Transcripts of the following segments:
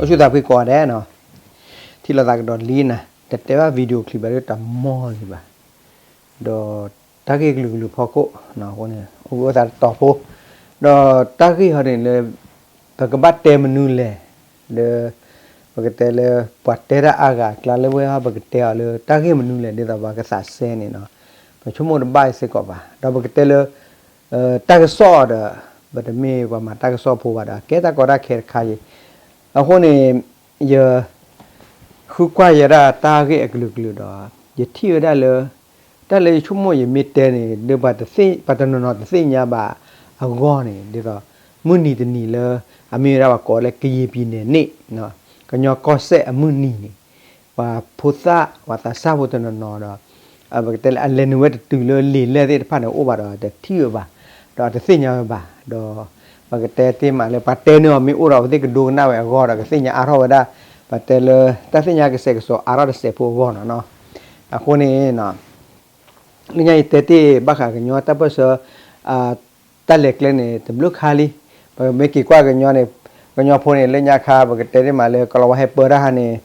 အိၣ်ဆူၣ်သးဖှံကိးဂၤဒဲးနီၤ, ထံၣ်လိာ်သးကဒီးလံနၤ, တတဲဘၣ် video clip ဘၣ်ဒီးတၢ်မီၢ်လံဘၣ်, ဒီးတၢ်ဂ့ၢ်ကလုာ်ကလုာ်ဖီခိၣ်အဃိန့ၣ် အိၣ်ဘှံးအိၣ်သါတတီၤဖိ, ဒီးတၢ်ဂ့ၢ်ဟီန့ၣ်လၢ ပကဘၣ်တဲမနုၤလဲၣ်, လၢ ပကတဲလၢ ပှၤတဲတၢ်အါဂၤအကျါလၢဝဲဟီ ပကတဲအီၤလၢတၢ်ဂ့ၢ်မနုၤလဲၣ် ဒ်သိးပှၤကသးစဲန့ၣ်နီၤ, ပဆိကမိၣ်တဘၣ်အံၤစ့ၢ်ကီးဘၣ်, ဒီးပကတဲလၢ တၢ်ကစီၣ်ဒီး ပတမ့ၢ်ပှၤမၤတၢ်ကစီၣ်ဖိဘၣ်ဒီး ကဲတၢ်ကီတၢ်ခဲတခါအံၤ, အဃိန့ၣ် ယ ဃုကွၢ်ယဲဒၣ်တၢ်ဂ့ၢ်အကလုာ်ကလုာ်ဒီး ယထံၣ်ဝဲဒၣ်လၢ တၢ်လၢယဆိကမိၣ်ယမ့ၢ်တဲန့ၣ် ဒီးပှၤတနီၤနီၤတသ့ၣ်ညါဘၣ်အဂီၢ်န့ၣ် ဒ်သိး မုၢ်နံၤတနံၤလၢ အမ့ၢ်ဝဲဒၣ်ပှၤကိးလၢကယံာ်ပံၤနဲၣ်န့ၣ် ကညီကီၢ်စဲၣ်အမုၢ်နံၤန့ၣ် ပှၤဖိသၣ် ပှၤသးစၢ်ဖိတနီၤနီၤဒီး ပကတဲလၢအလဲၤနုာ်ဝဲတတုၤလၢလံာ်လဲၢ်သ့ၣ်တဖၣ်န့ၣ် အိၣ်ဘၣ်ဒီးတထံၣ်ဝဲဘၣ်, ဒီးတသ့ၣ်ညါဝဲဘၣ်, ဒီး ပကတဲတ့ၢ်မးလၢ ပှၤတဲန့ၢ်အီၤမ့ၢ်အိၣ်ဒီး အဝဲသ့ၣ်ကဒိကနၣ်ဝဲအဂီၢ်ဒီး ကသ့ၣ်ညါအါထီၣ်ဝဲဒၣ် ပှၤတဲလၢ တၢ်သ့ၣ်ညါကစဲးကစီးအါထီၣ်တစဲးဖိအဂီၢ်နီၤ. အဃိန့ၣ် လၢညါယတဲတ့ၢ်ဘၣ်ဃးကညီတၢ်ပၢၢ်ဆၢ တၢ်လဲၤကျဲန့ၣ် တဘျုးခါလံ. ပမ့ၢ်က့ၤကွၢ်ကညီန့ၣ် ကညီဖိန့ၣ် လၢညါခါ ပကတဲတ့ၢ်မးလၢ ကလီၤဝါဟဲပၢတၢ်ဟါန့ၣ်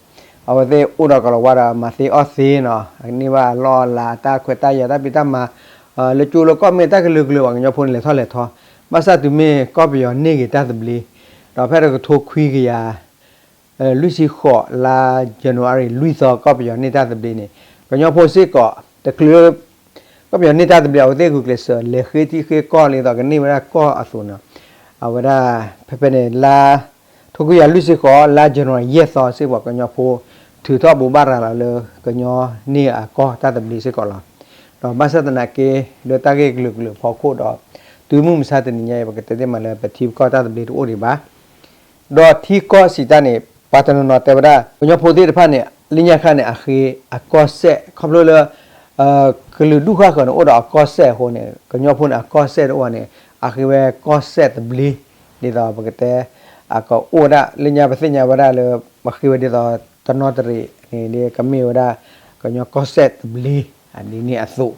အဝဲသ့ၣ်အိၣ်ဒီးကလီၤဝါဒီးမၤသ့အီၣ်သ့နီၤ, အန့ၢ်ဘၣ်အလီၢ်အလၤ တၢ်ခွဲးတၢ်ယာ် တၢ်ဖံးတၢ်မၤ လၢကၠိလၢကီၢ်မ့ၢ်တၢ်ကလုာ်ကလုာ် ပှၤကညီဖိန့ၣ် လဲၤထီၣ်လဲၤထီ, ဘၣ်ဆၣ်တုၤမ့ၢ်ကီၢ်ပယီၤန့ၢ်က့ၤတၢ်သဘျ့ ဒီးဖဲတကထိခွံကယၤ လွံၢ်ဆံဃိး လါ January လွံၢ်သီ ကီၢ်ပယီၤန့ၢ်တၢ်သဘျ့န့ၣ် ကညီဖိစ့ၢ်ကီး တချုးလၢ ကီၢ်ပယီၤန့ၢ်တၢ်သဘျ့ အဝဲသ့ၣ်ဂုာ်ကျဲးစၢး လဲၤဃ့ထံဃ့ကီၢ်လံဒီး ကန့ၢ်ဝဲဒၣ်ကီၢ်အသိးန့ၣ်, အဝဲဒၣ် ဖဲဖဲန့ၣ် လါ ထိခွံကယၤလွံၢ်ဆံဃိး လါ January ယဲၢ်သီစ့ၢ်ကီး ပှၤကညီဖိ ထုးထီၣ်ဘိးဘၣ်ရၤလီၤလၢ ကညီန့ၢ်အကီၢ်တၢ်သဘျ့စ့ၢ်ကီးလီၤ. ဒီးဘၣ်ဆၣ်သနာ်က့ လၢတၢ်ဂ့ၢ်ကလုာ်ကလုာ်ဖီခိၣ်ဒီး တုၤမုၢ်မဆါတနံၤညါအံၤ ပကတဲသ့မးလၢ ပထံပကီၢ်တၢ်သဘျ့တအိၣ်ဒံးဘၣ် ဒီးထံကီၢ်စံးတၢ်န့ၣ် ပှၤတနီၤနီၤတဲဝဲဒၣ် ကညီဖိသ့ၣ်တဖၣ်န့ၣ် လၢညါခါန့ၣ် အဃ့အကီၢ်စဲၣ် ခီဖျိလၢ ကလုာ်ဒူၣ်ဃၣ်ဃၢၤန့ၣ် အိၣ်ဒီးအကီၢ်စဲၣ်အဃိန့ၣ် ကညီဖိန့ၣ် အကီၢ်စဲၣ်တအိၣ်န့ၣ် အဃ့ဝဲကီၢ်စဲၣ်သဘျ့ ဒ်သိးပကတဲ အကအိၣ်ဝဲဒၣ် လၢညါပသ့ၣ်ညါဝဲဒၣ်လၢ ပဃ့ဝဲဒ်သိး တနီသရံၣ်န့ၣ် ကမ့ၢ်ဝဲဒၣ် ကညီကီၢ်စဲၣ်သဘျ့ ဒ်န့ၣ်အသိး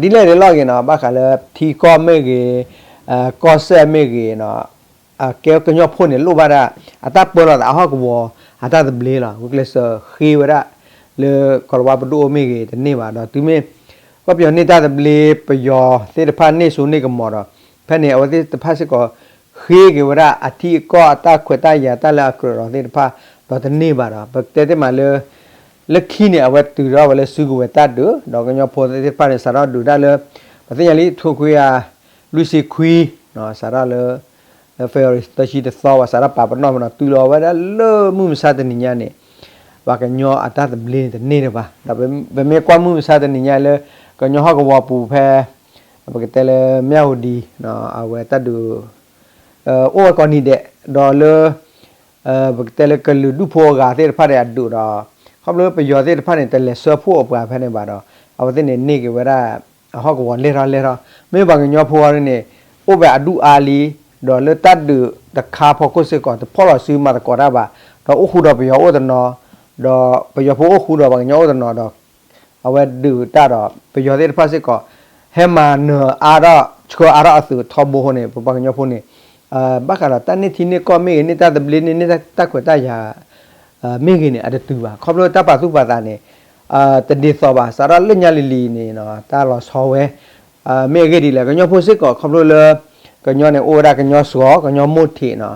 ဒီးဒ်လဲၣ်ဒ်လဲၣ်ဂ့ၤနီၤ ဘၣ်ဃးလၢထံကီၢ်မ့ၢ်ဂ့ၤ ကီၢ်စဲၣ်မ့ၢ်ဂ့ၤနီၤ ကဲကညီဖိန့ၣ် လိၣ်ဘၣ်ဒၣ် အတၢ်ပၢလီၤသးအဟီၣ်ကဝီၤ အတၢ်သဘျ့လီၤ. ဂုာ်ကျဲးစၢးဃ့ဝဲဒၣ် လၢကီၤလၤဝါပဒိၣ်အိၣ်မ့ၢ်ဂ့ၤ တန့ၢ်ဘၣ်ဒီး တုၤမ့ၢ် ကီၢ်ပယီၤန့ၢ်တၢ်သဘျ့ ပယီၤသ့ၣ်တဖၣ်န့ၢ်စိန့ၢ်ကမီၤဒီး ဖဲန့ၣ် အဝဲသ့ၣ်တဖၣ်စ့ၢ်ကီး ဃ့က့ၤဝဲဒၣ်အထံအကီၢ်အတၢ်ခွဲးတၢ်ယာ် တၢ်လၢအကြၢးဒီးသ့ၣ်တဖၣ် ဒီးတန့ၢ်ဘၣ်ဒီး ပကတဲသ့မးလၢ လၢခံန့ၣ် အဝဲတုၤထီၣ်ဝဲလၢစုကဝဲၤတၢ်ဒုး ဒီးကညီဖိသ့ၣ်တဖၣ်န့ၣ် စးထီၣ်ဒုးတၢ်လၢ ပသ့ၣ်ညါလံ ထိခွံကယၤလွံၢ်ဆံခွံ စးထီၣ်လၢ February သၢဆံတသီ ပှၤစးထီၣ်ပာ်ပနီၣ်မးဒီး တုၤလီၤဝဲဒၣ်လၢမုၢ်မဆါတနံၤညါန့ၣ် ပှၤကညီအတၢ်သဘျ့န့ၣ်တန့ၢ်လၢၤဘၣ်. ဒီးပမ့ၢ်ကွၢ်မုၢ်မဆါတနံၤညါလၢ ကညီဟီၣ်ကဝီၤပူၤဖဲ ပကတဲလၢ မၠၣ်ဝတံၤ အဝဲတၢ်ဒုး အိၣ်ဝဲကိးနံၤဒဲး ဒီးလၢ ပကတဲလၢကလုာ်ဒူၣ်ဖိအဂၤသ့ၣ်တဖၣ်န့ၣ်အဒုးဒီး ခီဖျိပယီၤသ့ၣ်တဖၣ်န့ၣ် တလဲၤဆှၢဖှိၣ်အပှၤဖဲန့ၣ်ဘၣ်ဒီး အဝဲသ့ၣ်န့ၣ် န့ၢ်က့ၤဝဲဒၣ် အဟီၣ်ကဝီၤလဲၢ်ထီၣ်လဲၢ်ထီၣ် မ့ၢ်ပှၤကညီဖိအီၤန့ၣ် အိၣ်ဝဲအဒူၣ်အါလံ ဒီးလၢတၢ်ဒုးတခါဖီခိၣ်စ့ၢ်ကီး တဖီၣ်လီၤစုမၤသကိးတၢ်ဘၣ် ဒီးအိၣ်ဃူဒီးပယီၤအိၣ်တနီၤ ဒီးပယီၤဖိအိၣ်ဃူဒီးပှၤကညီအိၣ်တနီၤဒီး အဝဲဒုးတၢ်ဒီး ပယီၤသ့ၣ်တဖၣ်စ့ၢ်ကီး ဟဲမၤနၢၤအါထီၣ် ဆှၢအါထီၣ်အသုးထီဘိအဃိန့ၣ် ပပှၤကညီဖိန့ၣ် ဘၣ်ဃးဒီးတၢ်န့ၢ်ထံန့ၢ်ကီၢ်မ့ၢ်ဂ့ၤ န့ၢ်တၢ်သဘျ့န့ၣ် န့ၢ်တၢ်ခွဲးတၢ်ယာ် မ့ၢ်ဂ့ၤန့ၣ် အတတုၤဘၣ်. ခီဖျိတၢ်ပာ်သူၣ်ပာ်သးန့ၣ် တဒ်သိးဘၣ် စးထီၣ်လၢညါလံၤလံၤန့ၣ် တၢ်လီၤဆီဝဲ မ့ၢ်အဂ့ၢ်ဒ်လဲၣ် ကညီဖိစ့ၢ်ကီး ခီဖျိလၢ ကညီန့ၣ် အိၣ်ဝဲဒၣ်ကညီစှီၤ ကညီမိၢ်ထံးနီၤ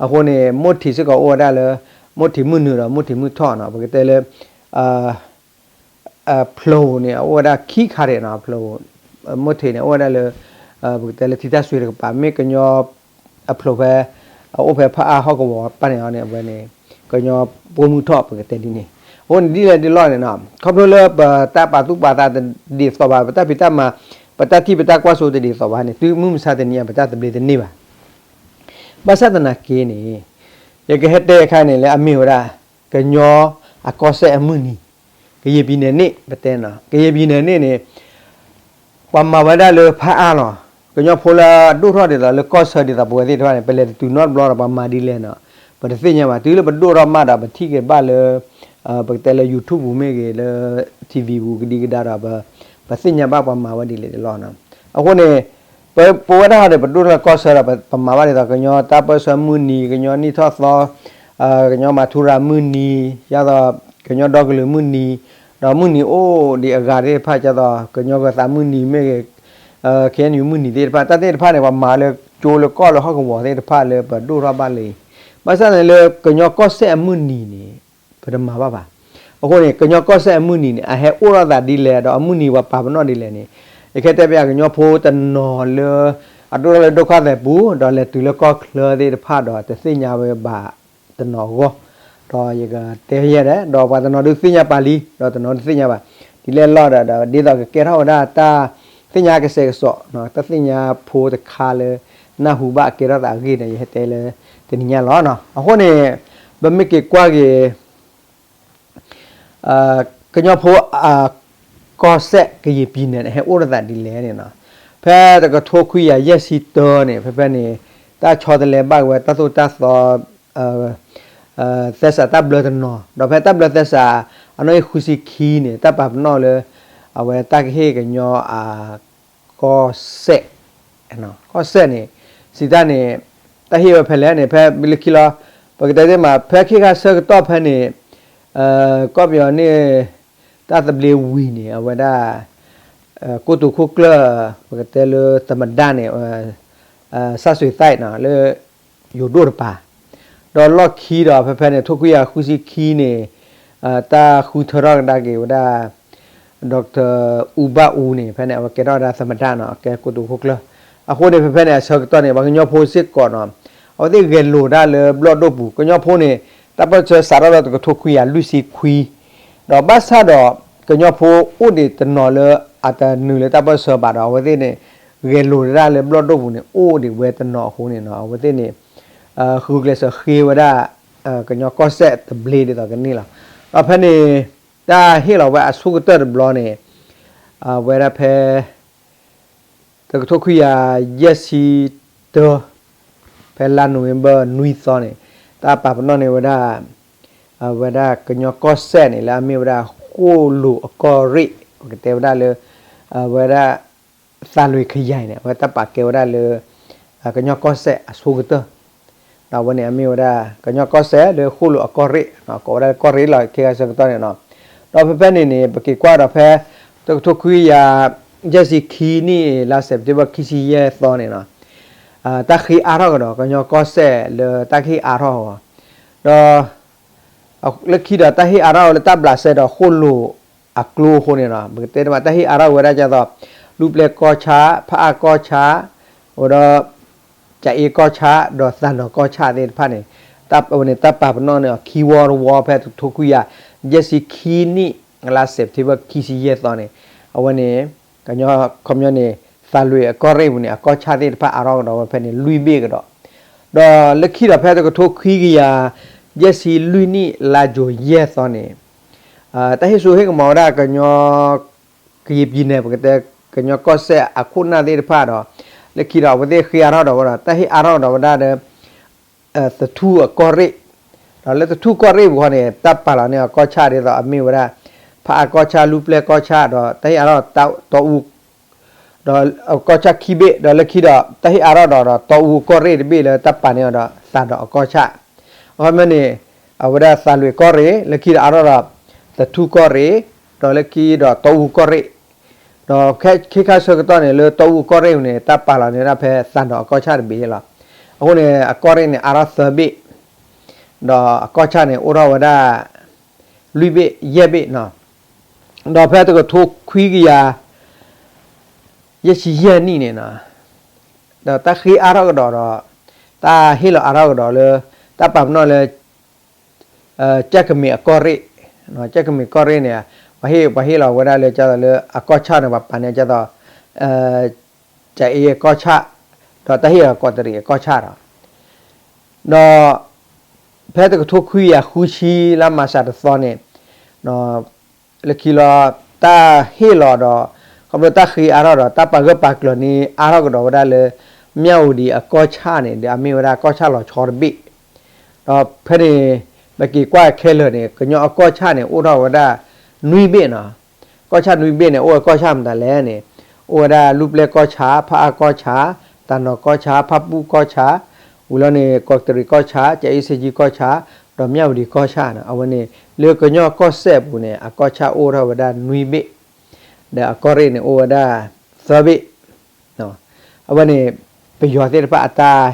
အဃိန့ၣ် မိၢ်ထံးစ့ၢ်ကီးအိၣ်ဝဲဒၣ်လၢ မိၢ်ထံးမုၢ်နုာ်ဒီး မိၢ်ထံးမုၢ်ထီၣ်နီၤ ပကတဲလၢ ဖျိးန့ၣ် အအိၣ်ဝဲဒၣ်ခံခါဒဲးနီၤ ဖျိး မိၢ်ထံးန့ၣ် အိၣ်ဝဲဒၣ်လၢ ပကတဲလၢထံတၢ်စွ့တကပၤ မ့ၢ်ကညီ အဖျိးဖဲ အအိၣ်ဖဲဖၣ်အါဟီၣ်ကဝီၤပၣ်န့ၣ်အီၤန့ၣ် အဝဲန့ၣ် ကညီပိာ်မုၣ်ထီၣ် ပကတဲဒ်န့ၣ် အဃိန့ၣ် ဒ်လဲၣ်ဒ်လဲၣ်န့ၣ်နီၤ ခီဖျိလၢပတၢ်ပာ်သူၣ်ပာ်သးတဒ်သိးဘၣ် ပတၢ်ဖံးတၢ်မၤ ပတၢ်ထံၣ်ပတၢ်ကွၢ်စိတဒ်သိးဘၣ်န့ၣ် တုၤမုၢ်မဆါတနံၤအံၤ ပတၢ်သဘျ့တန့ၢ်ဘၣ်. ဘၣ်ဆၣ်သနာ်က့န့ၣ် ယကဟဲတဲအခါန့ၣ် လၢအမ့ၢ်ဝဲဒၣ် ကညီအကီၢ်စဲၣ်အမုၢ်နံၤ ကယံာ်ပံၤနဲၣ်န့ၣ် ပတဲနီၤ ကယံာ်ပံၤနဲၣ်န့ၣ်န့ၣ် ပှၤမၤဝဲဒၣ်လၢဖၣ်အါလီၤ. ကညီဖိလၢအဒိၣ်ထီၣ်ဒ်သိးလၢကီၢ်ဆၢဒ်သိးပဝဲသ့ၣ်တဖၣ်န့ၣ် ပလဲၤတတုၤနီတဘျီဒီး ပှၤမၤဒ်လဲၣ်နီၤ ပတသ့ၣ်ညါဘၣ်. တုၤလၢပဒိၣ်ထီၣ်မးဒီး ပထံၣ်က့ၤဘၣ်လၢ ပကတဲလၢ YouTube ပူၤမ့ၢ်ဂ့ၤ လၢ TV ပူၤကဒံကဒါဒီး ပသ့ၣ်ညါဘၣ်ပှၤမၤဝဲဒ်လဲၣ်ဒ်လဲၣ်နီၤ. အဃိန့ၣ် ပဝဲဒၣ်ဟီဒီး ပဒိၣ်ထီၣ်လၢကီၢ်ဆၢဒီး ပမၤဘၣ်ဒ်သိး ကညီတၢ်ပၢၢ်ဆၢမုၢ်နံၤ ကညီနံၣ်ထီၣ်သီ ကညီမၤထူရၤမုၢ်နံၤ ဒ်သိး ကညီဒီကလုာ်မုၢ်နံၤ, ဒီးမုၢ်နံၤအိၣ်ဒံးအဂၤသ့ၣ်တဖၣ် ဒ်သိး ကညီဂၢၤသးမုၢ်နံၤမ့ၢ်ဂ့ၤ, ခ့ၣ်အဲၣ်ယူၣ် မုၢ်နံၤသ့ၣ်တဖၣ် တၢ်သ့ၣ်တဖၣ်န့ၣ် ပှၤမၤလၢကၠိလၢကီၢ်လၢဟီၣ်ကဝီၤသ့ၣ်တဖၣ်လၢပဒိၣ်ထီၣ်ဘၣ်လံ. ဘၣ်ဆၣ်န့ၣ်လၢကညီကီၢ်စဲၣ်အမုၢ်နံၤန့ၣ် ပတမၤဘၣ်ဘၣ်. အဃိန့ၣ် ကညီကီၢ်စဲၣ်အမုၢ်နံၤန့ၣ် အဟဲအိၣ်ထီၣ်သးဒ်လဲၣ် ဒီးအမုၢ်နံၤပှၤပာ်ပနီၣ်ဒ်လဲၣ်န့ၣ် ယကတဲပျးကညီဖိတနီၤလၢ အဒိၣ်ထီၣ်လၢဒိၣ်ခီၣ်သဲးပူၤ ဒီးလဲၤတုၤလၢကီၢ်ချၢသ့ၣ်တဖၣ်ဒီး တသ့ၣ်ညါဝဲဘၣ်တနီၤအဂီၢ်, ဒီးယကတဲယဲဒၣ် ဒီးပှၤတနီၤဒုးသ့ၣ်ညါပာ်လံ ဒီးတနီၤတသ့ၣ်ညါဘၣ်, ဒ်လဲၣ်လီၤဒီး ဒ်သိးကကဲထီၣ်ဝဲဒၣ်တၢ်သ့ၣ်ညါကစဲးကစီး တၢ်သ့ၣ်ညါဖိတခါလၢ နၢ်ဟူဘၣ်အကဲထီၣ်သးအဂ့ၢ်န့ၣ် ယဟဲတဲလၢတနံၤညါလီၤ. အဃိန့ၣ် ပမ့ၢ်က့ၤကွၢ်က့ၤ ကညီဖိ ကီၢ်စဲၣ်ကယံာ်ပံၤနဲၣ်န့ၣ် ဟဲအိၣ်ထီၣ်သးဒ်လဲၣ်န့ၣ်လီၤ. ဖဲတကထိခွံကယၤယဲၢ်ဆံတၢန့ၣ် ဖဲဖဲန့ၣ် တၢ်ဆီတလဲဘၣ်ဝဲတၢ်သိၣ်တၢ်သီ သဲစးတၢ်ဘျၢတနီၤ ဒီးဖဲတၢ်ဘျၢသဲစး အနီၣ်ဂံၢ်ဃုဆံခံန့ၣ် တၢ်ပာ်ပနီၣ်လၢ အဝဲတၢ်ကဟ့ၣ်ကညီ ကီၢ်စဲၣ် ကီၢ်စဲၣ်န့ၣ် စံးတၢ်န့ၣ် တၢ်ဟ့ၣ်ဝဲဖဲလဲၣ်န့ၣ် ဖဲလၢခံလီၤ ပကတဲသ့မး ဖဲခ့ခါဆၢကတီၢ်ဖဲန့ၣ် ကီၢ်ပယီၤန့ၣ် တၢ်သဘျ့ဝံၤန့ၣ် အဝဲဒၣ် ကိတိာ်ခိၣ်ကျၢၢ် ပကတဲလၢသမ္မတန့ၣ် စၢ်စွ့ၤသၣ်န့ၣ် လၢ ယိၤဒိၣ်တပၤ ဒီးလီၢ်ခံဒီးဖဲဖဲန့ၣ် ထိခွံကယၤဃုဆံခံန့ၣ် တၢ်ဃုထၢထီၣ်ကဒါက့ၤဝဲဒၣ် Doctor အူဘၣ်အူန့ၣ် ဖဲန့ၣ် အဝဲကဲထီၣ်ဝဲဒၣ်သမ္မတန့ၣ် ကဲကိတိာ်ခိၣ်ကျၢၢ် အဃိန့ၣ် ဖဲဖဲန့ၣ် အဆၢကတီၢ်န့ၣ် ပှၤကညီဖိစ့ၢ်ကီးန့ၣ် အဝဲသ့ၣ်ဂဲၤလိာ်ဒၣ်လၢဘျီၣ်ဒိၣ်ပူၤ ကညီဖိန့ၣ် တၢ်ပၢၢ်ဆၢစးထီၣ်လၢတကထိခွံကယၤလွံၢ်ဆံခွံ ဒီးဘၣ်ဆၣ်ဒီး ကညီဖိအိၣ်ဒံးတနီၤလၢ အတနုာ်လၢတၢ်ပၢၢ်ဆၢဘၣ်ဒီး အဝဲသ့ၣ်န့ၣ် ဂဲၤလိာ်ဒၣ်လၢဘျီၣ်ဒိၣ်ပူၤန့ၣ် အိၣ်ဒံးဝဲတနီၤအဃိန့ၣ် အဝဲသ့ၣ်န့ၣ် ဃုကျဲးစၢးဃ့ဝဲဒၣ် ကညီကီၢ်စဲၣ်သဘျ့ဒ်သိးကန့ၢ်လီၤ. ဒီးဖဲန့ၣ် တၢ်ဟ့ၣ်လီၤဝဲအဆိကတၢၢ်တဘျီန့ၣ် အဝဲဒၣ်ဖဲ တကထိခွံကယၤယဲၢ်ဆံတၢ ဖဲလါနိၣ်ဝ့ဘၢၣ်နွံသီန့ၣ် တၢ်ပာ်ပနီၣ်န့ၢ်ဝဲဒၣ် အဝဲဒၣ်ကညီကီၢ်စဲၣ်န့ၣ် လၢအမ့ၢ်ဝဲဒၣ် ဃိၣ်လိာ်အကီၢ်ရ့ၣ် ပကတဲဝဲဒၣ်လၢ အဝဲဒၣ် သးလွံၢ်ခယၤန့ၣ် အဝဲတၢ်ပာ်ကဲဝဲဒၣ်လၢ ကညီကီၢ်စဲၣ်အဆိကတၢၢ် ဒီးအဝဲန့ၣ်အမ့ၢ်ဝဲဒၣ် ကညီကီၢ်စဲၣ်လၢဃိၣ်လိာ်အကီၢ်ရ့ၣ် ကိးဝဲဒၣ်ကီၢ်ရ့ၣ်လီၤ ခ့ခါဆၢကတီၢ်န့ၣ်လီၤ. ဒီးဖဲဖဲန့ၣ်န့ၣ် ပက့ၤကွၢ်ဒီးဖဲ တကထိခွံကယၤယဲၢ်ဆံခံနံၣ် လါစဲးပထ့ဘၢၣ် ခံဆံယဲၢ်သီန့ၣ်လီၤ. တၢ်ဃ့အါထီၣ်ကဒီး ကညီကီၢ်စဲၣ်လၢတၢ်ကဟ့ၣ်အါထီၣ်အဂီၢ် ဒီး လၢခံဒီးတၢ်ဟ့ၣ်အါထီၣ်လၢတၢ်ဘျးစဲဒီးဃိၣ်လိာ်အကျိအဃိန့ၣ်လီၤ. ပကတဲတမး တၢ်ဟ့ၣ်အါထီၣ်ဝဲဒၣ်ဒ်သိး လူၢ်ပျဲၢ်ကီၢ်ဆၣ် ဖးအါကီၢ်ဆၣ် ဝဲဒီး ကအ့ကီၢ်ဆၣ် ဒီးသးနီၤကီၢ်ဆၣ်သ့ၣ်တဖၣ်န့ၣ် တၢ်ဝဲန့ၣ် တၢ်ပာ်ပနီၣ်န့ၢ်အီၤခံဝီတဝီဖဲတကထိခွံကယၤယဲၢ်ဆံခံနံၣ် လါစဲးပထ့ဘၢၣ် ခံဆံယဲၢ်သီန့ၣ် အဝဲန့ၣ် ကညီခီပညီန့ၣ် သးလွံၢ်အကီၢ်ရ့ၣ်ပူၤန့ၣ် အကီၢ်ဆၣ်သ့ၣ်တဖၣ်အါထီၣ်ကဒီးဝဲဖဲန့ၣ် လွံၢ်ဘ့ၣ်ကဒီး ဒီးလၢခံဒီးဖဲတကထိခွံကယၤယဲၢ်ဆံလွံၢ်နံၣ် လါယူၤယဲၢ်သီန့ၣ် တၢ်ဟ့ၣ်စိဟ့ၣ်ကမီၤဝဲဒၣ်ကညီ ကယံာ်ပံၤနဲၣ် ပကတဲ ကညီကီၢ်စဲၣ်အခိၣ်နၢ်သ့ၣ်တဖၣ်ဒီး လၢခံဒီးအဝဲသ့ၣ်ဃ့အါထီၣ်ဒီးဝဲဒီး တၢ်ဟ့ၣ်အါထီၣ်ကဒီးဝဲဒၣ်ဒီး သထူၣ်အကီၢ်ရ့ၣ် ဒီးလၢသထူၣ်ကီၢ်ရ့ၣ်ပူၤဃီန့ၣ် တၢ်ပာ်လီၤန့ၢ်အကီၢ်ဆၣ်ဒ်သိးအမ့ၢ်ဝဲဒၣ် ဖးအါကီၢ်ဆၣ် လူၢ်ပျဲၢ်ကီၢ်ဆၣ် ဒီးတၢ်ဟ့ၣ်အါထီၣ်တီအူ ဒီးကီၢ်ဆၣ်ခံဘ့ၣ် ဒီးလၢခံဒီး တၢ်ဟ့ၣ်အါထီၣ်ဒီး ဒီးတီအူကီၢ်ရ့ၣ်တဘ့ၣ်လၢတၢ်ပာ်န့ၢ်အီၤဒီး သးဒီးအကီၢ်ဆၣ် အခီပညီန့ၣ် အဝဲဒၣ်သးလွံၢ်ကီၢ်ရ့ၣ် လၢခံဒီးအါထီၣ်ဒီး သထူၣ်ကီၢ်ရ့ၣ် ဒီးလၢခံဒီးတီအူကီၢ်ရ့ၣ် ဒီးခ့ခါဆၢကတီၢ်န့ၣ် လၢတီအူကီၢ်ရ့ၣ်ပူၤန့ၣ် တၢ်ပာ်လီၤန့ၢ်ဒၣ်ဖဲသးဒီးအကီၢ်ဆၣ်တဘ့ၣ်န့ၣ်လီၤ. အဃိန့ၣ် အကီၢ်ရ့ၣ်န့ၣ် အါထီၣ်သၢဘ့ၣ် ဒီးအကီၢ်ဆၣ်န့ၣ် အိၣ်ထီၣ်ဝဲဒၣ် လွံၢ်ဘ့ၣ်ယဲၢ်ဘ့ၣ်နီၤ. ဒီးဖဲတကထိခွံကယၤ ယဲၢ်ဆံယဲၢ်နံၣ်န့ၣ်နီၤ ဒီးတၢ်ဃ့အါထီၣ်ကဒီးဒီး တၢ်ဟ့ၣ်လီၤအါထီၣ်ကဒီးလၢ တၢ်ပာ်ပနီၣ်လၢ ကၠၢ်ကမ့ၢ်အကီၢ်ရ့ၣ်, ကၠၢ်ကမ့ၢ်ကီၢ်ရ့ၣ်န့ၣ် ပှၤဟ့ၣ် ပှၤဟ့ၣ်လီၤဝဲဒၣ်လၢ ကၢ်သိးလၢအကီၢ်ဆၣ်န့ၣ် ပှၤပာ်န့ၢ်ကၢ်သိး ကအ့အကီၢ်ဆၣ်, ဒီးတၢ်ဟ့ၣ်အီၤကီးတရံးအကီၢ်ဆၣ်ဒီး ဒီး ဖဲတကထိခွံကယၤဃုဆံ လါမၢ်ၡးတသီန့ၣ် လၢခံလီၤ တၢ်ဟ့ၣ်လီၤဒီး ခီဖျိတၢ်ဃ့အါထီၣ်ဒီး တၢ်ပာ်ဂၢၢ်ပာ်ကျၢၤန့ၢ်အါထီၣ်ကဒီးဝဲဒၣ်လၢ မၠၣ်ဝတံၤအကီၢ်ဆၣ်န့ၣ် ဒီးအမ့ၢ်ဝဲဒၣ်ကီၢ်ဆၣ်လီၤဆီတဘ့ၣ်, ဒီးဖဲန့ၣ် ပက့ၤကွၢ်ခဲလၢာ်န့ၣ် ကညီအကီၢ်ဆၣ်န့ၣ် အိၣ်ထီၣ်ဝဲဒၣ် နွံဘ့ၣ်နီၤ, ကီၢ်ဆၣ်နွံဘ့ၣ်န့ၣ် အိၣ်ဝဲကီၢ်ဆၣ်မတၤလဲၣ်န့ၣ် အိၣ်ဝဲဒၣ်လူၢ်ပျဲၢ်ကီၢ်ဆၣ်, ဖးအါကီၢ်ဆၣ်, တၢ်နီၤကီၢ်ဆၣ်, ဖၣ်ပူၣ်ကီၢ်ဆၣ်, ဝံၤလီၤန့ၣ် ကီးတရံးကီၢ်ဆၣ်, ကအ့စ့ကၠံကီၢ်ဆၣ်, ဒီးမၠၣ်ဝတံၤကီၢ်ဆၣ်န့ၣ် အဝဲန့ၣ် လၢကညီကီၢ်စဲၣ်အပူၤန့ၣ် အကီၢ်ဆၣ်အိၣ်ထီၣ်ဝဲဒၣ်နွံဘ့ၣ်, ဒီးအကီၢ်ရ့ၣ်န့ၣ်အိၣ်ဝဲဒၣ်သၢဘ့ၣ်. အဝဲန့ၣ် ပယီၤသ့ၣ်တဖၣ်အတၢ်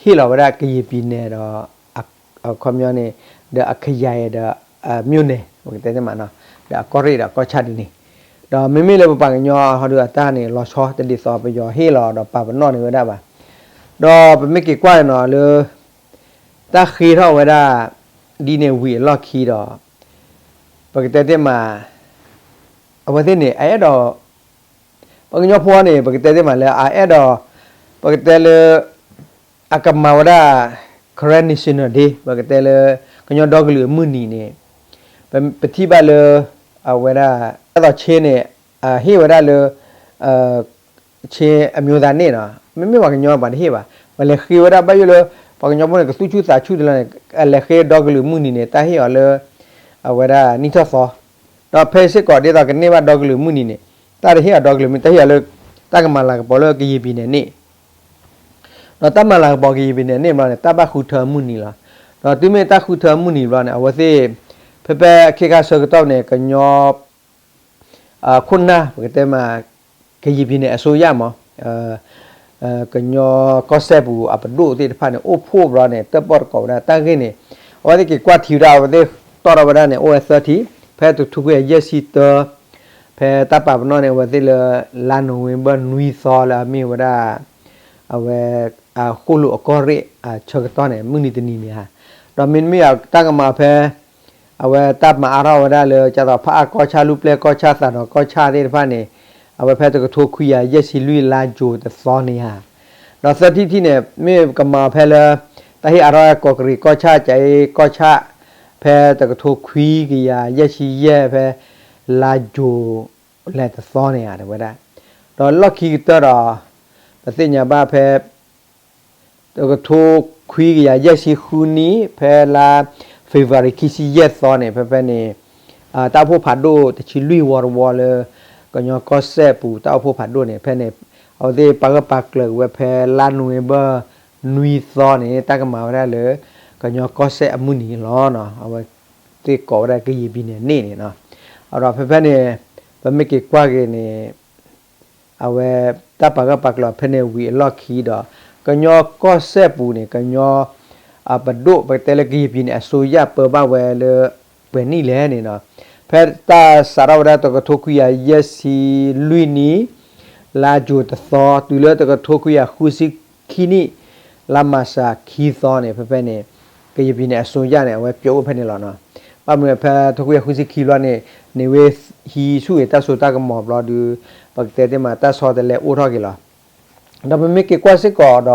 ဟ့ၣ်လီၤဝဲဒၣ်ကယံာ်ပံၤနဲၣ်ဒီး အခီပညီန့ၣ် ဒီးအခယၤဒီး အမျိၣ်နဲၣ် ပကတဲသ့မးနီၤ ဒီးအကီၢ်ရ့ၣ်ဒီးအကီၢ်ဆၣ်ဒ်န့ၣ်, ဒီးမ့မ့ၢ်လၢပပှၤကညီဟီဒုအတၢ်န့ၣ် လီၤဆီတဒ်သိးပယီၤဟ့ၣ်လီၤဒီးပာ်ပနီၣ်န့ၢ်ဝဲဒၣ်ဘၣ်. ဒီးပမ့ၢ်က့ၤကွၢ်န့ၣ်နီၤလၢ တၢ်ဃ့ထီၣ်ဝဲဒၣ် ဒ်န့ၣ်ဝံၤအလီၢ်ခံဒီး ပကတဲသ့မး အဝဲသ့ၣ်န့ၣ် အအဲၣ်ဒိး ပှၤကညီဖိန့ၣ် ပကတဲသ့မးလၢအအဲၣ်ဒိး ပကတဲလၢ အကမၤဝဲဒၣ် Karen National Day ပကတဲလၢ ကညီဒီကလုာ်အမုၢ်နံၤန့ၣ် ပထံၣ်ဘၣ်လၢ အဝဲဒၣ် ဒ်သိး Chin န့ၣ် ဟ့ၣ်ဝဲဒၣ်လၢ Chin အမျိုးသားနေ့ နီၤ မ့မ့ၢ်ပှၤကညီပှၤတဟ့ၣ်ဘၣ်. ပလဲၤဃ့ဝဲဒၣ်ဘၣ်ယိၣ်လၢ ပှၤကညီဖိန့ၣ် ကသူၣ်ဆူၣ်သးဆူၣ်တလီၤန့ၣ် အလဲၤဃ့ဒီကလုာ်မုၢ်နံၤန့ၣ် တၢ်ဟ့ၣ်အီၤလၢ အဝဲဒၣ်နံၣ်ထီၣ်သီ, ဒီးဖဲစ့ၢ်ကီးဒ်သိးကန့ၢ်ဘၣ်ဒီကလုာ်မုၢ်နံၤန့ၣ် တၢ်တဟ့ၣ်အီၤဒီကလုာ်မုၢ် တၢ်ဟ့ၣ်အီၤလၢ တၢ်ကမၤလၤကပီၤလၢကယံာ်ပံၤနဲၣ်န့ၣ် ဒီးတၢ်မၤလၤကပီၤကယံာ်ပံၤနဲၣ်န့ၣ်ဘျီန့ၣ် တၢ်ဘၣ်ဃုထၢမုၢ်နံၤလီၤ. ဒီးတုၤမ့ၢ်တၢ်ဃုထၢမုၢ်နံၤဘျီန့ၣ် အဝဲသ့ၣ် ဖဲဖဲခ့ခါဆၢကတီၢ်န့ၣ် ကညီ ခိၣ်နၢ် ပကတဲမး ကယံာ်ပံၤနဲၣ်အစိုးရမး ကညီကီၢ်စဲၣ်ပူၤအပဒိၣ်သ့ၣ်တဖၣ်န့ၣ် အိၣ်ဖှိၣ်ဘျီန့ၣ် တၢၣ်ပီၣ်တကိးဝဲဒၣ်တၢ်ဂ့ၢ်န့ၣ် အဝဲသ့ၣ်က့ၤကွၢ်ထံဝဲဒၣ် အဝဲသ့ၣ်တီၣ်ထီၣ်ဝဲဒၣ်န့ၣ် အိၣ်ဝဲသၢထံၣ် ဖဲတကထိခွံကယၤယဲၢ်ဆံတၢ ဖဲတၢ်ပာ်ပနီၣ်န့ၣ် အဝဲသ့ၣ်လၢ လါနိၣ်ဝ့ဘၢၣ်နွံသီလၢအမ့ၢ်ဝဲဒၣ် အဝဲ ဃိၣ်လိာ်အကီၢ်ရ့ၣ်အဆၢကတီၢ်န့ၣ် မုၢ်နံၤတနံၤန့ၣ်ဧါ. ဒီးမ့တမ့ၢ်တၢ်ကမၤဖဲ အဝဲတၢ်မၤအါထီၣ်ဝဲဒၣ်လၢ ကၢ်သိးဖးအါကီၢ်ဆၣ် လူၢ်ပျဲၢ်ကီၢ်ဆၣ် သးဒီးကီၢ်ဆၣ်သ့ၣ်တဖၣ်န့ၣ် အဝဲဖဲတကထိခွံကယၤယဲၢ်ဆံလွံၢ် လါယူၤတသီန့ၣ်ဧါ. ဒီးသၢထံၣ်တထံၣ်န့ၣ် မ့ၢ်ကမၤဖဲလၢ တၢ်ဟ့ၣ်အါထီၣ်ကီးကရံးကီၢ်ဆၣ် ကၠၤအ့ကီၢ်ဆၣ် ဖဲတကထိခွံကယၤယဲၢ်ဆံယဲၢ် ဖဲ လါယူၤ လဲၤတသီန့ၣ်ဧါ တဲဝဲဒၣ်. ဒီးလီၢ်ခံကတၢၢ်ဒီး ပသ့ၣ်ညါဘၣ်ဖဲ တကထိခွံကယၤယဲၢ်ဆံဃုနံၣ် ဖဲလါ February ခံဆံယဲၢ်သီန့ၣ် ဖဲဖဲန့ၣ် တၢ်အိၣ်ဖှိၣ်ဖးဒိၣ်တဆံလွံၢ်ဝီတဝီလၢ ကညီကီၢ်စဲၣ်ပူၤ တၢ်အိၣ်ဖှိၣ်ဖးဒိၣ်န့ၣ် ဖဲန့ၣ် အဝဲသ့ၣ်ပာ်ဂၢၢ်ပာ်ကျၢၤက့ၤဝဲဖဲလါနိၣ်ဝ့ဘၢၣ်နွံသီန့ၣ် တၢ်ကမၤဝဲဒၣ်လၢ ကညီကီၢ်စဲၣ်အမုၢ်နံၤလီၤ. အဝဲသ့ၣ်ကိးဝဲဒၣ်ကယံာ်ပံၤနဲၣ်န့ၣ်န့ၣ်. ဒီးဖဲဖဲန့ၣ် ပမ့ၢ်က့ၤကွၢ်က့ၤန့ၣ် အဝဲ တၢ်ပာ်ဂၢၢ်ပာ်ကျၢၤဖဲန့ၣ်ဝံၤအလီၢ်ခံဒီး ကညီကီၢ်စဲၣ်ပူၤန့ၣ် ကညီ အပဒိၣ် ပကတဲလၢကယံာ်ပံၤနဲၣ်အစိုးရပၢဘၣ်ဝဲလၢ ပှဲၤနံၣ်လဲၣ်န့ၣ်နီၤ. ဖဲတၢ်စးထီၣ်ဝဲဒၣ်တကထိခွံကယၤယဲၢ်ဆံလွံၢ်နံၣ် လါယူၤတသီ တုၤလၢတကထိခွံကယၤဃုဆံခံနံၣ် လါမၢ်ၡးခံသီန့ၣ် ဖဲဖဲန့ၣ် ကယံာ်ပံၤနဲၣ်အစိုးရန့ၣ် အဝဲပျိးအိၣ်ဖဲန့ၣ်လီၤနီၤ. ဘၣ်မနုၤဖဲတကထိခွံကယၤဃုဆံခံဘျီန့ၣ် န့ၢ်ဝဲဟံးဆူၣ်ဂ့ၤတၢ်စိတၢ်ကမီၤဘျီဒုး ပကတဲသ့မး တၢ်ဆီတလဲအိၣ်ထီၣ်က့ၤလီၤ. ဒီးပမ့ၢ်က့ၤ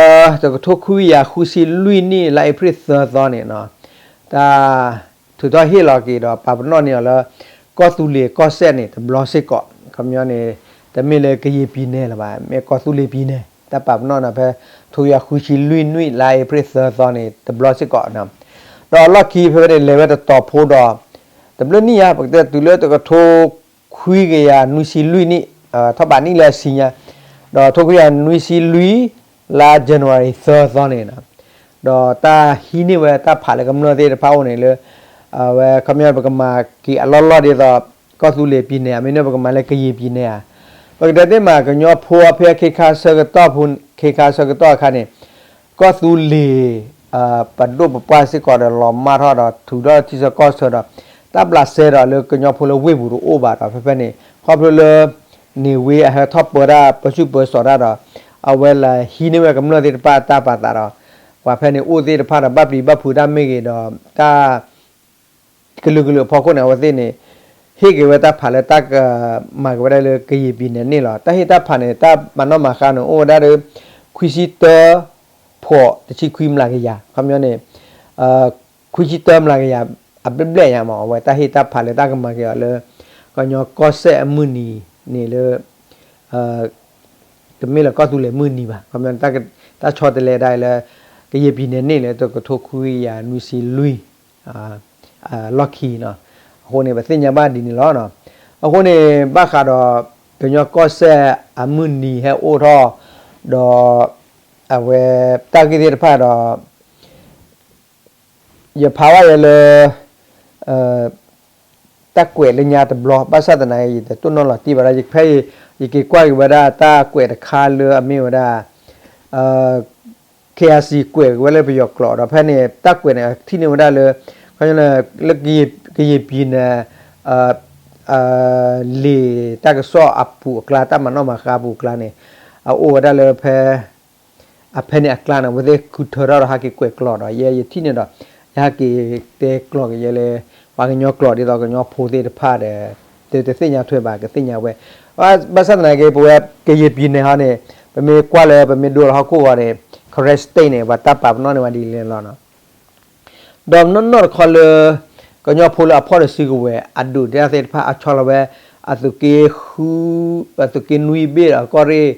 ကွၢ်စ့ၢ်ကီးဒီး လၢတကထိခွံကယၤဃုဆံလွံၢ်နံၣ် လါအ့ဖြ့ၣ်သၢသီန့ၣ်နီၤ တၢ်ထုးထီၣ်ဟ့ၣ်လီၤက့ၤဒီးပာ်ပနီၣ်န့ၢ်အီၤလၢ ကီၢ်သူလ့ၤကီၢ်စဲၣ်န့ၣ် တဘျီစ့ၢ်ကီး ခီပညီန့ၣ် တမ့ၢ်လၢကယံာ်ပံၤနဲၣ်လၢၤဘၣ် မ့ၢ်ကီၢ်သူလ့ၤပံၤနဲၣ် တၢ်ပာ်ပနီၣ်န့ၣ် ဖဲတကထိခွံကယၤဃုဆံလွံၢ်နံၣ် လါအ့ဖြ့ၣ်သၢသီန့ၣ် တဘျီစ့ၢ်ကီးနီၤ. ဒီးအလီၢ်ခံဖဲဖဲန့ၣ် လဲၤဝဲတတီၤဖိဒီး တဘျုးနံၣ်ဧါ ပကတဲတုၤလၢတကထိခွံကယၤနွံဆံလွံၢ်နံၣ် ထီၣ်ဘးနံၣ်လၢအဆံညါ ဒီးထိခွံကယၤနွံဆံလွံၢ် လါ January သၢသီန့ၣ်နီၤ ဒီးတၢ်ဟံးန့ၢ်ဝဲတၢ်ဖးလၢကမျၢၢ်သ့ၣ်တဖၣ်အိၣ်န့ၣ်လၢ အဝဲခီပညီ ပကမၤက့ၤအလီၢ်လီၢ်ဒ်သိး ကီၢ်သူလ့ၤပံၤနဲၣ် အမ့ၢ်န့ၣ် ပကမၤလၢကယံာ်ပံၤနဲၣ်ဧါ. ပကတဲသ့မး ကညီဖိဖဲခ့ခါဆၢကတီၢ်ဖဲ ခ့ခါဆၢကတီၢ်အခါန့ၣ် ကီၢ်သူလ့ၤ ပဒိၣ်ပပှၢ်စ့ၢ်ကီးဒီးလီၤမၢ်ထီၣ်ဒီး ထုးထီၣ်ထံဆၢကီၢ်ဆၢဒီး တၢ်ဘျးစဲဒီးလၢကညီဖိလၢဝ့ၢ်ပူၤတအိၣ်ဘၣ်ဒီး ဖဲဖဲန့ၣ် ခီဖျိလၢ န့ၢ်ဝ့အဟဲထီၣ်ပၢတၢ်ပၢဆူၣ်ပၢစိးတၢ်ဒီး အဝဲလဲၤဟံးန့ၢ်ဝဲကမျၢၢ်သ့ၣ်တဖၣ်တၢ်ပာ်သးဒီး ပှၤဖဲန့ၣ်အိၣ်သ့ၣ်တဖၣ်ဒီး ဘၣ်ပျံၤဘၣ်ဖုးတၢ်မ့ၢ်ဂ့ၤဒီး တၢ် ကလုာ်ကလုာ်အဖီခိၣ်န့ၣ် အဝဲသ့ၣ်န့ၣ် ဟ့ၣ်က့ၤဝဲတၢ်ဖးလၢတၢ်ကမၤက့ၤဝဲဒၣ်လၢကယံာ်ပံၤနဲၣ်န့ၣ်လီၤ. တၢ်ဟ့ၣ်တၢ်ဖးန့ၣ် တၢ်မၤနီၣ်မၤဃါန့ၣ် အိၣ်ဝဲဒၣ်ဒီး ခွံဆံတၢ ဖီး တဆံခွံမျးကယၤ ခီပညီန့ၣ် ခွံဆံတၢမျးကယၤ အဘျဲၣ်ဘျဲၣ်ညါမး အဝဲတၢ်ဟ့ၣ်တၢ်ဖးလၢတၢ်ကမၤက့ၤအီၤလၢ ကညီကီၢ်စဲၣ်အမုၢ်နံၤန့ၣ်လၢ တမ့ၢ်လၢကီၢ်သူလ့ၤမုၢ်နံၤဘၣ် ခီပညီ တၢ်ဆီတလဲဒၣ်လၢ ကယံာ်ပံၤနဲၣ်န့ၣ်လၢတကထိခွံကယၤနွံဆံလွံၢ် လီၢ်ခံနီၤ. အဃိန့ၣ် ပသ့ၣ်ညါဘၣ်ဒ်န့ၣ်လီၤ. အဃိန့ၣ် ဘၣ်ဃးဒီး ကညီကီၢ်စဲၣ်အမုၢ်နံၤဟဲအိၣ်ထီၣ် ဒီး အဝဲ တၢ်ဂ့ၢ်သ့ၣ်တဖၣ်ဒီး ယဖးဝဲယဲလၢ တၢ်ကွဲးလၢညါတဘျီ ဘၣ်ဆၣ်သနာ်က့ ယတတိၢ်နီၣ်လီၤတံၢ်ဘၣ်ဒီး ယဖဲ ယက့ၤကွၢ်က့ၤဝဲဒၣ်တၢ်ကွဲးတခါလၢအမ့ၢ်ဝဲဒၣ် KIC ကွဲးက့ၤဝဲလၢပယီၤကျိာ်ဒီး ဖဲန့ၣ် တၢ်ကွဲးန့ၣ် အထံၣ်န့ၢ်ဝဲဒၣ်လၢ လၢကယံာ်ပံၤန့ၣ် လံာ်တၢ်ကစီၣ်အပူၤအကျါ တၢ်မၤနီၣ်မၤဃါအပူၤအကျါန့ၣ် အအိၣ်ဝဲဒၣ်လၢဖဲ အဖဲန့ၣ်အကျါန့ၣ် အဝဲသ့ၣ်ဃုထၢထီၣ်ဒီးဟဲက့ၤကွဲးကျိာ်ဒီး ယဲယထံၣ်န့ၣ်ဒီး ယဟဲက့ၤတဲကျိာ်က့ၤယဲလၢ ပှၤကညီကျိာ်ဒ်သိးကညီဖိသ့ၣ်တဖၣ်ဒီး တသ့ၣ်ညါထွဲဘၣ် ကသ့ၣ်ညါဝဲ ဘၣ်ဆၣ်သနာ်က့ ပဝဲကယံာ်ပံၤန့ၣ်ဟီန့ၣ် ပမ့ၢ်ကွၢ်လၢပမ့ၢ်ဒိလီၤဟီၣ်ခိၣ်ဂီၤန့ၣ် Karen State န့ၣ် ပှၤတၢ်ပာ်ပနီၣ်န့ၢ်ဝဲဒ်လဲၣ်လီၤ. ဒီးနီၢ်နီၢ်တခီလၢ ကညီဖိလၢအဖီၣ်ဒီးစုကဝဲၤ အဒုးတၢ်သ့ၣ်တဖၣ် အဆီလီၤဝဲ အသုးက့ဃု အသုးက့နွံဘ့ၣ်ဒီးကီၢ်ရ့ၣ်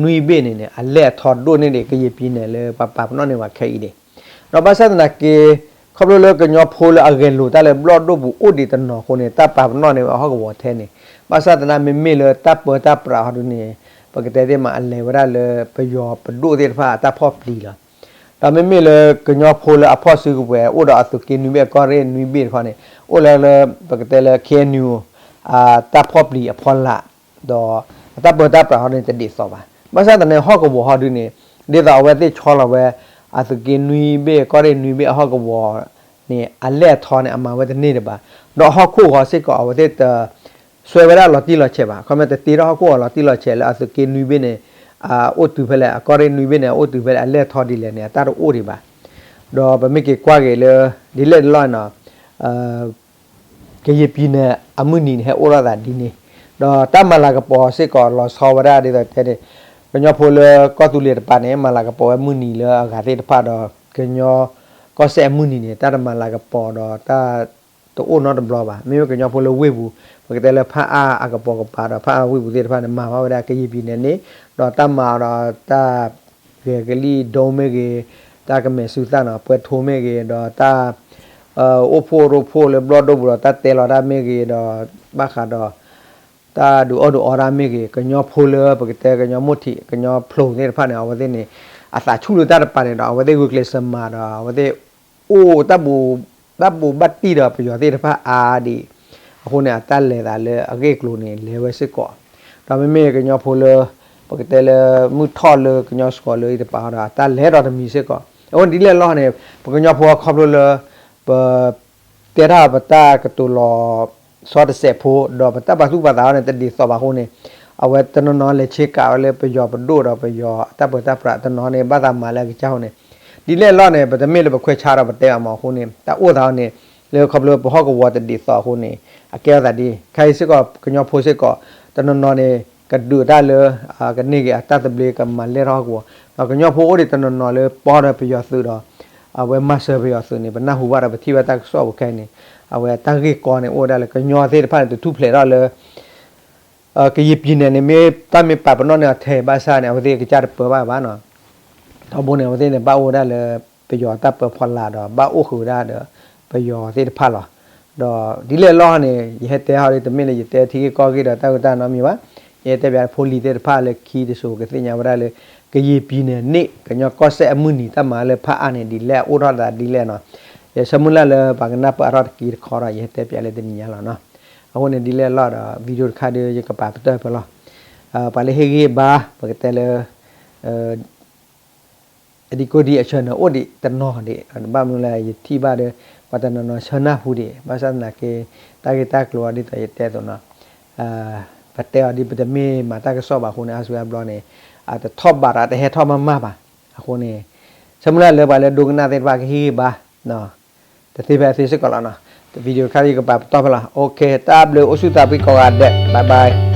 နွံဘ့ၣ်န့ၣ်န့ၣ် အလဲၢ်အထီဒိၣ်န့ၢ်ဒံး ကယံာ်ပံၤန့ၣ်လၢပှၤပာ်ပနီၣ်န့ၢ်ဝဲခဲအံၤဒံး ဒီးဘၣ်ဆၣ်သနာ်က့ ခီဖျိလၢကညီဖိလၢအဂဲၤလိာ်တၢ်လၢဘျီၣ်ဒိၣ်ပူၤအိၣ်ဒံးတနီၤအဃိန့ၣ် တၢ်ပာ်ပနီၣ်န့ၢ်ဝဲအဟီၣ်ကဝီၤထဲန့ၣ် ဘၣ်ဆၣ်သနာ်က့ မ့မ့ၢ်လၢတၢ်ပၢတၢ်ပြးဟီဒုန့ၣ် ပကတဲသ့မး အလဲၤဝဲဒၣ်လၢပယီၤပဒိၣ်သ့ၣ်တဖၣ်အတၢ်ဖီၣ်ပျံၤလီၤ. ဒီးမ့မ့ၢ်လၢကညီဖိလၢအဖီၣ်စုကဝဲၤ အိၣ်ဒီးအသုးက့နွံဘ့ၣ် ကီၢ်ရ့ၣ်နွံဘ့ၣ်တခီန့ၣ် အိၣ်လၢလၢ ပကတဲလၢ KNU အတၢ်ဖီၣ်ပျံၤအဖီလာ် ဒီးအတၢ်ပၢတၢ်ပြးဟီဒုန့ၣ် တဒ်သိးဘၣ်. ဘၣ်ဆၣ်သနာ်က့ ဟီၣ်ကဝီၤဟီဒုန့ၣ် ဒ်သိးအဝဲသ့ၣ်ဆီလီၤဝဲ အသုးက့နွံဘ့ၣ် ကီၢ်ရ့ၣ်နွံဘ့ၣ်အဟီၣ်ကဝီၤန့ၣ် အလဲၢ်အထီန့ၣ် အမၤဝဲတန့ၢ်ဒံးဘၣ်. ဒီးဟီၣ်ခိၣ်ဂီၤစ့ၢ်ကီး အဝဲသ့ၣ်တ စွဲဝဲဒၣ်လီၤတံၢ်လီၤဆဲးဘၣ်. ခီမ့ၢ်တတ့ထီၣ်ဟီၣ်ခိၣ်ဂီၤလီၤတံၢ်လီၤဆဲးလၢအသုးက့နွံဘ့ၣ်န့ၣ် အအိၣ်တုၤဖဲလဲၣ် အကီၢ်ရ့ၣ်နွံဘ့ၣ်န့ၣ် အအိၣ်တုၤဖဲလဲၣ် အလဲၢ်ထီဒ်လဲၣ်န့ၣ် အတၢ်တအိၣ်ဒံးဘၣ်. ဒီးပမ့ၢ်က့ၤကွၢ်က့ၤလၢ ဒ်လဲၣ်တလီၢ်န့ၣ် ကယံာ်ပံၤန့ၣ် အမုၢ်နံၤန့ၣ် ဟဲအိၣ်ထီၣ်သးဒ်န့ၣ် ဒီးတၢ်မၤလၤကပီၤစ့ၢ်ကီးလီၤဆီဝဲဒၣ်ဒ်သိးတဲန့ၣ် ကညီဖိလၢကီၢ်သူလ့ၤတပၤန့ၣ် မၤလၤကပီၤဝဲမုၢ်နံၤလၢအဂၤသ့ၣ်တဖၣ်ဒီး ကညီကီၢ်စဲၣ်အမုၢ်နံၤန့ၣ် တၢ်တမၤလၤကပီၤဒီးတၢ်တအိၣ်နီတဘျီဘၣ်. မ့မ့ၢ်ကညီဖိလၢဝ့ၢ်ပူၤ ပကတဲလၢဖၣ်အါအကပိာ်ကပၤဒီး ဖၣ်အါဝ့ၢ်ပူၤသ့ၣ်တဖၣ်န့ၣ် မၤဘၣ်ဝဲဒၣ်ကယံာ်ပံၤန့ၣ်န့ၣ် ဒီးတၢ်မၤဒီးတၢ် ဂဲၤကလံၣ်ဒိမ့ၢ်ဂ့ၤ, တၢ်ကမဲာ်စုသၣ်နီၤ ပှဲၤထိမ့ၢ်ဂ့ၤ, ဒီးတၢ် အိၣ်ဖှိၣ်ရိဖှိၣ်လၢဘျီၣ်ဒိၣ်ပူၤဒီး တၢ်တဲလီၤတၢ်မ့ၢ်ဂ့ၤဒီး ဘၣ်ဃးဒီး တၢ်ဒုးအီၣ်ဒုးအီတၢ်မ့ၢ်ဂ့ၤ, ကညီဖိလၢပကတဲကညီမိၢ်ထံး ကညီဖျိးသ့ၣ်တဖၣ်န့ၣ် အဝဲသ့ၣ်န့ၣ် အသးဆူၣ်လၢတၢ်တပၤန့ၣ်ဒီး အဝဲသ့ၣ်ဂုာ်ကျဲးစၢးမၤဒီး အဝဲသ့ၣ်အိၣ် တၢ်ဘိးဘၣ်တံၢ်ဒီးပယီၤသ့ၣ်တဖၣ်အါဒံး, အဃိန့ၣ် အတၢ်လဲၤသးလၢအဂ့ၢ်အကျိၤန့ၣ် လဲၤဝဲစ့ၢ်ကီး, ဒီးမ့မ့ၢ်ကညီဖိလၢ ပကတဲလၢ မုၢ်ထီၣ်လၢကညီစှီၤလၢအံၤတပၤဒီး အတၢ်လဲၤဒီးတမံၤစ့ၢ်ကီး, အဃိန့ၣ်ဒ်လဲၣ်လီၤန့ၣ် ပကညီဖိခီဖျိလၢ ပ တဲထီၣ်ပတၢ်ကတိၤလီၤဆီတစဲးဖိ ဒီးပတၢ်ပာ်သူၣ်ပာ်သးအီၤန့ၣ် တဒ်သိးဘၣ်အဃိန့ၣ်, အဝဲတနီၤနီၤလဲၤဆ့ကၤဝဲလၢပယီၤပဒိၣ်ဒီးပယီၤတၢ်ပၢတၢ်ပြးတနီၤန့ၣ် ဘၣ်သးမၤလၢအကစၢ်အဃိန့ၣ်, ဒ်လဲၣ်လီၤန့ၣ် ပတမ့ၢ်လၢပခွဲးဆါဒီးပတဲဘၣ်မးအဃိန့ၣ် တၢ်အိၣ်သးအီၤန့ၣ် လၢခီဖျိပဟီၣ်ကဝီၤတဒ်သိးအဃိန့ၣ် အကဲထီၣ်သးဒ် ခဲအံၤစ့ၢ်ကီး ကညီဖိစ့ၢ်ကီး တနီၤနီၤန့ၣ် ကဒုးတၢ်လၢ ကန့ၢ်က့ၤအတၢ်သဘျ့ကမၤလဲၢ်ထီၣ်ဟီၣ်ကဝီၤ, ဒီးကညီဖိအိၣ်ဒံးတနီၤနီၤလၢပီၢ်ဒီးပယီၤသုးဒီး အဝဲမၤစၢၤပယီၤသုးန့ၣ် ပနၢ်ဟူဘၣ်ဒီးပထံၣ်ဘၣ်တၢ်ကစီၣ်ပူၤခဲအံၤန့ၣ်, အဝဲတၢ်ဂ့ၢ်ကီန့ၣ် အိၣ်ဝဲဒၣ်လၢကညီသ့ၣ်တဖၣ်န့ၣ် တထူၣ်ဖျဲးထီၣ်လၢ ကယံာ်ပံၤန့ၣ်န့ၣ် မ့ၢ်တၢ်မ့ၢ်ပာ်ပနီၣ်န့ၢ်အီၤထဲဘၣ်ဆၣ်န့ၣ် အဝဲသ့ၣ်ကစၢ်တပၢဘၣ်ဘၣ်နီၤ, ထီဘိန့ၣ် အဝဲသ့ၣ်န့ၣ် ဘၣ်အိၣ်ဝဲဒၣ်လၢ ပယီၤတၢ်ပၢဖီလာ်ဒီး ဘၣ်အိၣ်ဃုာ်ဝဲဒၣ်ဒီး ပယီၤသ့ၣ်တဖၣ်လီၤ. ဒီးဒ်လဲၣ်လီၤန့ၣ် ယဟဲတဲဟီဒ်တမ့ၢ်လၢယတဲထံဂ့ၢ်ကီၢ်ဂ့ၢ်ဒီးတၢ်ဂ့ၢ်တၢ်နီတမံၤဘၣ်, ယဟဲတဲပၠးဖိလံၤသ့ၣ်တဖၣ်လၢခံတစိၤကသ့ၣ်ညါဝဲဒၣ်လၢ ကယံာ်ပံၤန့ၣ်န့ၣ် ကညီကီၢ်စဲၣ်အမုၢ်နံၤတၢ်မၤလၢဖၣ်အါန့ၣ် ဒ်လဲၣ်အအိၣ်ထီၣ်သးဒ်လဲၣ်နီၤ, ယဆၢမုၢ်လၢ်လၢပှၤကနၢ်ပၢၢ်အါထီၣ်တက့ၢ်တခီဒီး ယဟဲတဲပၠးလၢတနံၤညါလီၤနီၤ. အဃိန့ၣ်ဒ်လဲၣ်လီၤဒီး video တခါဒီး ယကပာ်ပတၢၢ်ဖဲလီၤ. ပှၤလၢဟ့ၣ်ဂံၢ်ဘါ ပကတဲလၢ အဒံကိၣ်ဒံအဆၢန့ၣ် အိၣ်ဒံးတနီၤဒံး, ဘၣ်မနုၤလဲၣ် ယထံၣ်ဘၣ်ဒီး ပှၤတနီၤနီၤဆၢနၢ်ဟူဒံး, ဘၣ်ဆၣ်သနာ်က့ တၢ်ဂ့ၢ်တၢ်ကျိၤအီၤဒ်သိးယတဲအသိးနီၤ, ပတဲအီၤဒ်ပတမ့ၢ်မၤတၢ်ကစီၣ်ဘၣ်အဃိန့ၣ် အါစုအါဘျီန့ၣ် အတထီၣ်ဘးဒီးတဟဲထီၣ်မးမးဘၣ်. အဃိန့ၣ် ဆၢမုၢ်လၢ်လၢပှၤလၢဒိကနၣ်သ့ၣ်တဖၣ်ကဟ့ၣ်ဂံၢ်ဘါ တသ့ဖဲအသ့စ့ၢ်ကီးလီၤနီၤ. video တခါဒီး ယကပာ်ပတီၢ်ဖဲလီၤ. တၢ်ဘျုးအိၣ်ဆူၣ်သးဖှံကိးဂၤဒဲး, bye bye.